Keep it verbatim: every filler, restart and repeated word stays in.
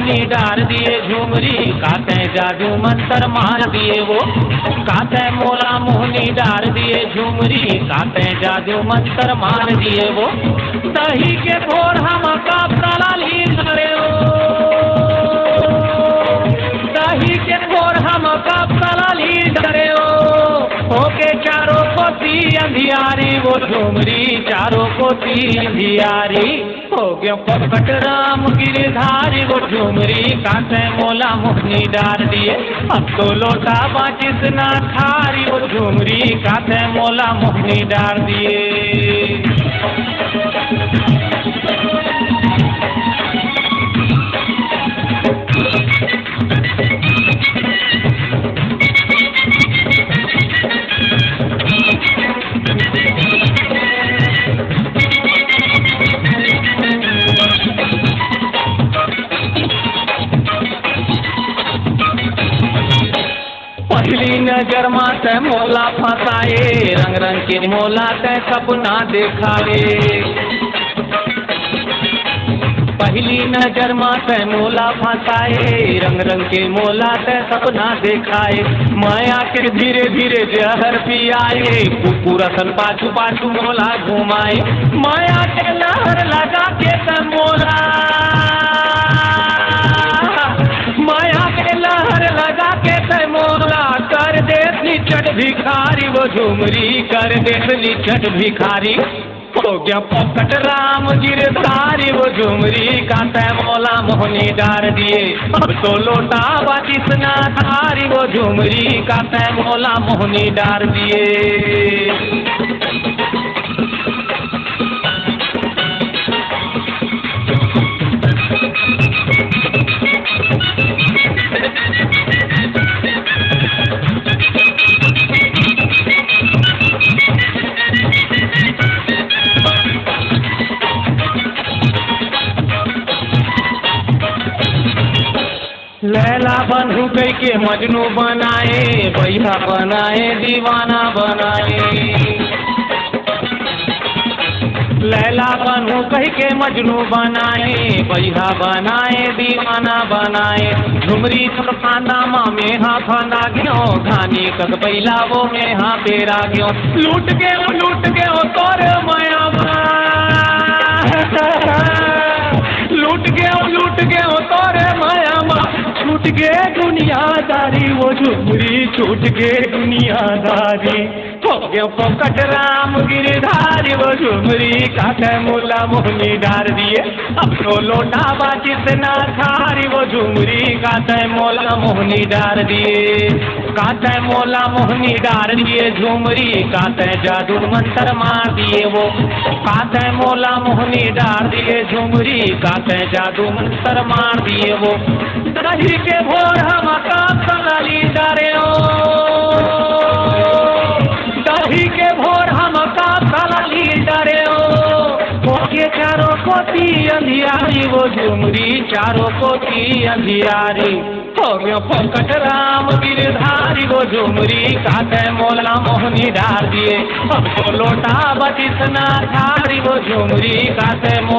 डार दिए झुमरी, का तैं जादू मंतर मार दिए वो। का तैं मोला मोहनी डार दिए झुमरी, का तैं जादू मंतर मार दिए वो। दही के घोर हम कब तला लीन करे ओ, दही के घोर हम कब तला लीन करे ओ। होके चारों कोती अंधियारी वो झुमरी, चारों कोती अंधियारी। हो गयो प्रकट राम गिरधारी वो झुमरी, का तैं मोला मोहनी डार दिए। अब तो लोटा बाचिस ना थारी वो झुमरी, का तैं मोला मोहनी डार दिए। पहली नजर मा तैं मोला फंसाए, रंग रंग के मोला तैं सपना देखाए। पहली नजर मा तैं मोला फंसाए, रंग रंग के मोला तैं सपना देखाए। माया के धीरे धीरे जहर पियाए, कुकुर असन पाछू पाछू मोला घुमाए। माया के लहर लगा के तैं मोला, माया के लहर लगा के तैं मोला कर दे निचट भिखारी वो झुमरी, कर दे निचट भिखारी। हो गया प्रकट राम गिरधारी वो झुमरी, का तैं मोला मोहनी डार दिए। अब तो लोटा बाचिस ना थारी वो झुमरी, का तैं मोला मोहनी डार दिए। लैला बनहू कहिके मजनू बनाए, बैहा बनाए, दीवाना बनाए। लैला बनहू कहिके मजनू बनाए, बैहा बनाए, दीवाना बनाए। झुमरी तोर फांदा मा मेहा फांदा गयो, घानी कस बैला वो मेहा पेरा गयो। लूट गयो, लूट गयो तोर माया मा। लूट गयो, लूट गयो तोर माया मा। छूट गे दुनियादारी वो झुमरी, छूट गे दुनियादारी। हो गयो प्रकट राम गिरधारी वो झुमरी, का तैं मोला मोहनी डार दिए। अब तो लोटा बाचिस ना थारी वो झुमरी, का तैं मोला मोहनी डार दिए। का तैं मोला मोहनी डार दिए झुमरी, का तैं जादू मंतर मार दिए वो। का तैं मोला मोहनी डार दिए झुमरी, का तैं जादू मंतर मार दिए वो। दही के भोर हम का तला लीन डारे ओ, दही के भोर हम का तला लीन डारे ओ। होके चारों कोती अंधियारी वो झुमरी, चारों कोती अंधियारी। हो गयो प्रकट राम गिरधारी वो झुमरी, का तैं मोला मोहनी डार दिए। अब तो लोटा बाचिस ना थारी वो झुमरी, का तैं मोला